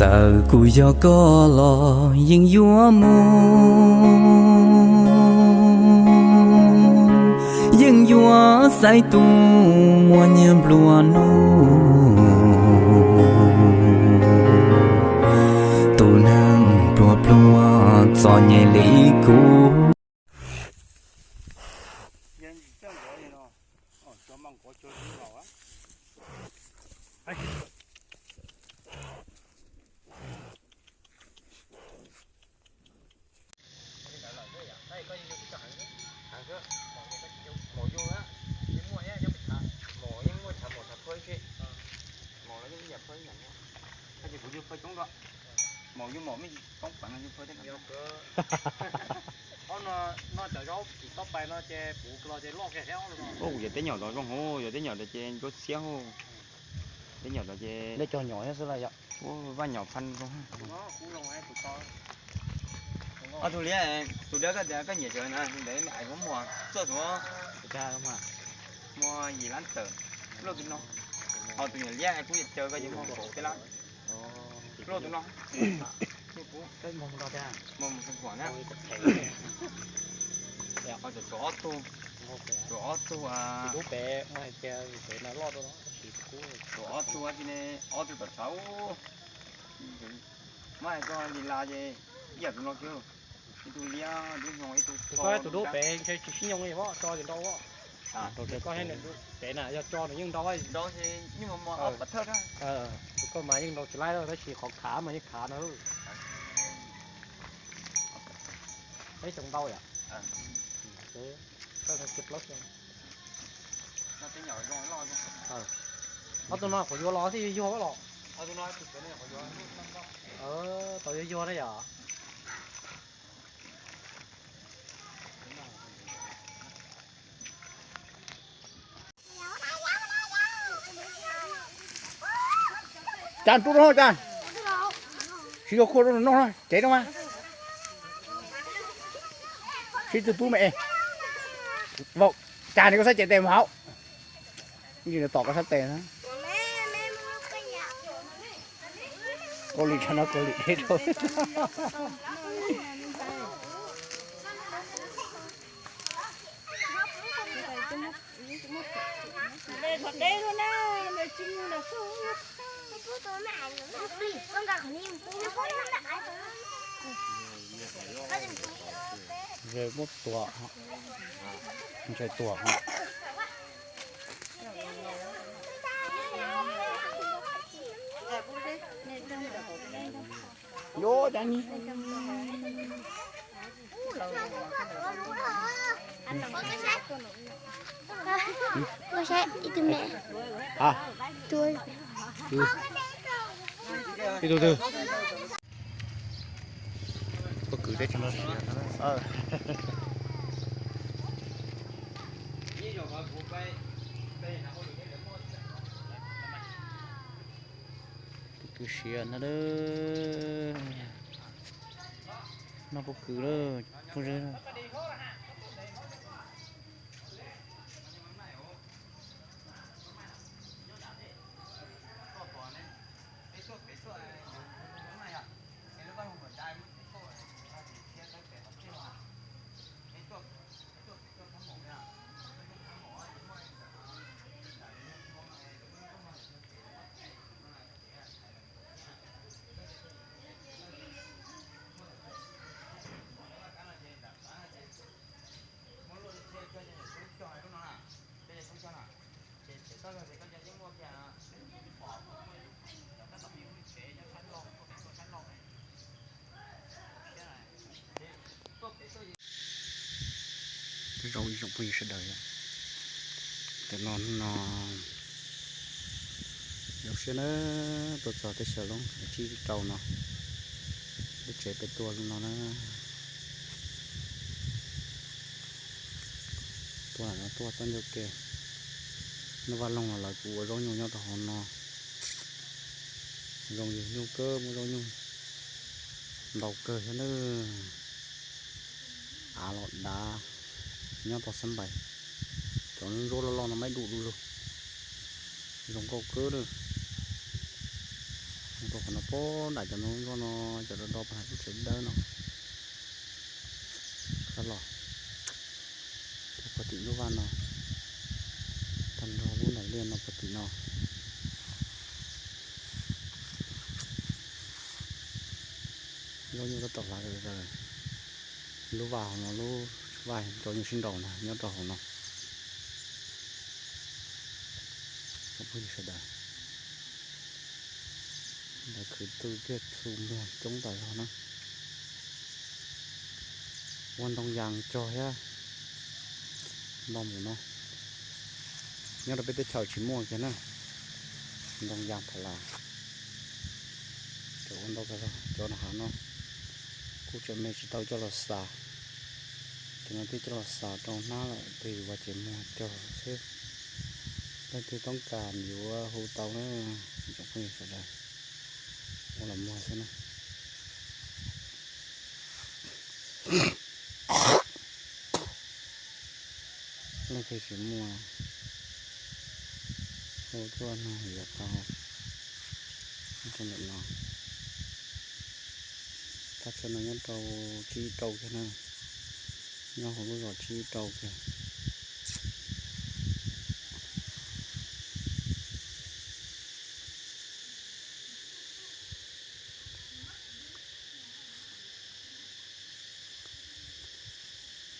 Tawm kuv yog koj los yeej yuav mus, yeej yuav xaiv tus muaj nyiaj nplua nuj, tus neeg pluag pluag txom nyem li kuv. Ua kuv yog teb nyom tau zoo hu, yog teb nyom tau ces ntsuab xiab hu. Teb nyom tau ces, nej cog nyom xwb los yog? Vaj nyom pha zoo. Ob tug liab, tus dawb koj tias koj nyiam tsev na, ntawd ais muab muag txoj tus muag yim lab tawm, luaj tus no. Ho tus nyuam liab kuv caw koj ces muag kaum peb lab, luaj tus no. Mus mus hu na. Tsuas ob tug, tsuas ob tug, tsuas ob tug, ob tug tom tshav. Muab hais koj li las ces ib yam tus no kiag, ib tug liab dub nyoog ib tug. Koj tus dub pem ntshe tsis sib nyoo li, tso ces nrau. Koj pem na yog tso nws yeej nrau. Nrau ces nyuj mas mos ob pov thawj. Tus koj mas yeej nrau tsis laib tab sis qhov khav mas yeej khav na. Peb xyoo ntau yom. Ob tug no qhuav yuav los thiaj yuag los. Tau yuag yuag na yom. Cas rub rau cas, tsis yuav khua rau noj cev rau mas. Sib tw pub me es, vaum, cas ni koj sab cev tes mus hauv. Tom koj sab tes na. Kau li tsam no kau li deb rau. Muab tuag, ntshai tuag. Koj saib ib tug me, ib tug twg? Pob kws teb chaws no siav no. Pob kws siav no, noj pob kws lawm phooj ywg. Zoo ib tsoom phooj ywg sawv daws, tam no no zoo siab na, tuaj txog teb chaws Loob tsib rau no, lub tsev peb tuaj no na. Tuaj no tuaj txoj ncauj ke, noj vaj loog los lawv kuj ua zaub nyuj nyob rau hauv no. Zoo yug nyuj kawg, muaj zaub nyuj ntau kawg thiab na. Av los dav, nyob tau xab npais, cov ntsuab loj loj no maib dum du lug, zoo nkauj kawg na. Rau qhov no puag nram cov ntoo ntsuab no, cov do do puag nram lub tsev dawb no, sab los, cog puag tim lub vaj no, tag nrho lub nram liaj no puag tim no. Zaub nyuj tab tom hlav zom zaws. Lub vaj hauv no, lub vaj zaub nyuj sib nraus ntag nyob rau hauv no. Tsoom phooj ywg sawv daws, lawv khwv tw thiaj txhu muag coob tas zog na. Ua ntoo yas cog thiab nto mus no. Nyob rau peb teb chaws tsis muaj kiag na, ntoo yas pha las. Cov ua ntau tas zog, cov nram hav no kuj tseem me tsis tau coj los xa. Cov no twb coj los xa rau hnab lawm, tus yuav ua ces muag cog xwb. Leej twg toob kas yuav hu tau na, tsoom phooj ywg sawv daws, ua los muag xwb na. Leej twg tsis muaj, hu tuaj nug yuav tau. Nyob rau ntawm no, thaj chaw no nyob rau tsib rau kiag na, nyob hauv lub zos tsib rau kiag.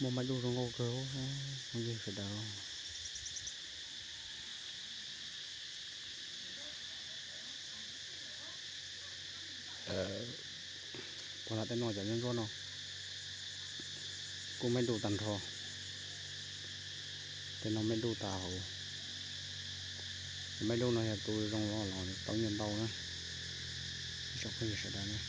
Muaj maib duj zoo nkauj kawg, phooj ywg sawv daws. Puag nram tej no cov ntsuab ntsuab no kuj maib duj tag nrho. Tej no maib duj tas hauv. Cov maib duj no yog tus zoo los los tau nyiaj ntau na, ib tsoom phooj ywg sawv daws.